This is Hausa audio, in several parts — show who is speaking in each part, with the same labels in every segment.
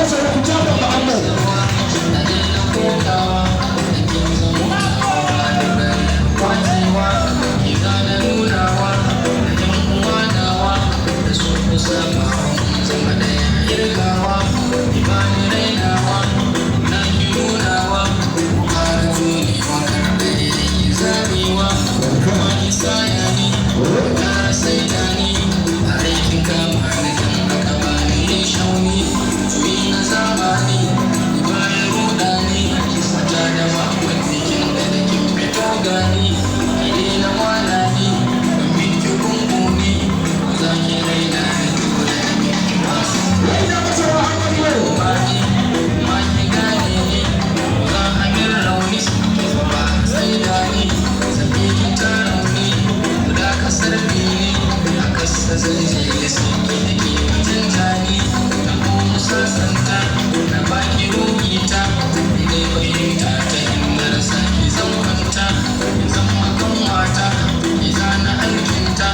Speaker 1: Sai ku tafa ma Ahmed.
Speaker 2: Kokawa da kin zamo tawa da bari kwacewa ki zana nunawa da yan uwa nawa da su kusa mun zama ɗaya irgawa ki bani rainawa na ki nunawa ku ƙara jurewa kar ɗaya ki zabewa kuma ki saya ni ƙara saita ni a aikin kama ni, dan haka ba ni shauni juyi na zamani ni bayan rudani wata da makonni kin da da kin fito gani ki daina wala ni domin ki gunguni ko za ki raina ni, dole da miki masu
Speaker 1: Wai na masa wa Ahmed.
Speaker 2: Mani ma ki gane ni ko za a min rauni ki ba sai da ni zabi ki ta rauni guda kasar bini a kasa zan je da sanki da ke wajen jani ta ko musasanta na baki ruhita idai fahimta ta inda rasa ki zan kwanta zan makan mata ki zana alkinta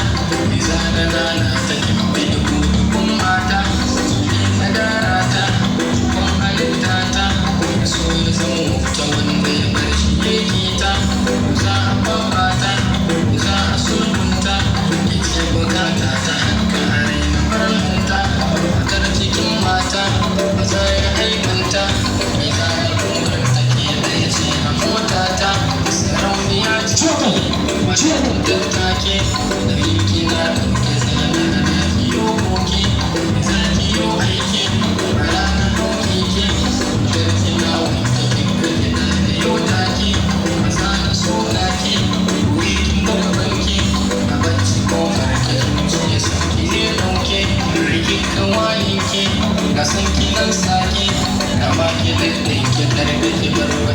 Speaker 2: ki zana nana ta kin bi dubu dubun mata na dara ta kun halitta ta so ya zama wuta wanda ya bar shi ya ta za a fafata za a sulhunta ki ce bukata ta haka a raina faranta matar cikin mata ba za ya aibanta ki za a turanta ke ɗaya ce a motata sarauniya ce mace tattake da kina ɗauke zana na kiyo koki za ki yo aiki a ranar hauki ki da kina wanke kika gida da yau take ba za na so na ki wuri kin gabanki a bacci ko farke zuciya sanki zai ɗauke rikin kawayenki ga san ki nan sake kama ki daddake tarbe ki bar wa.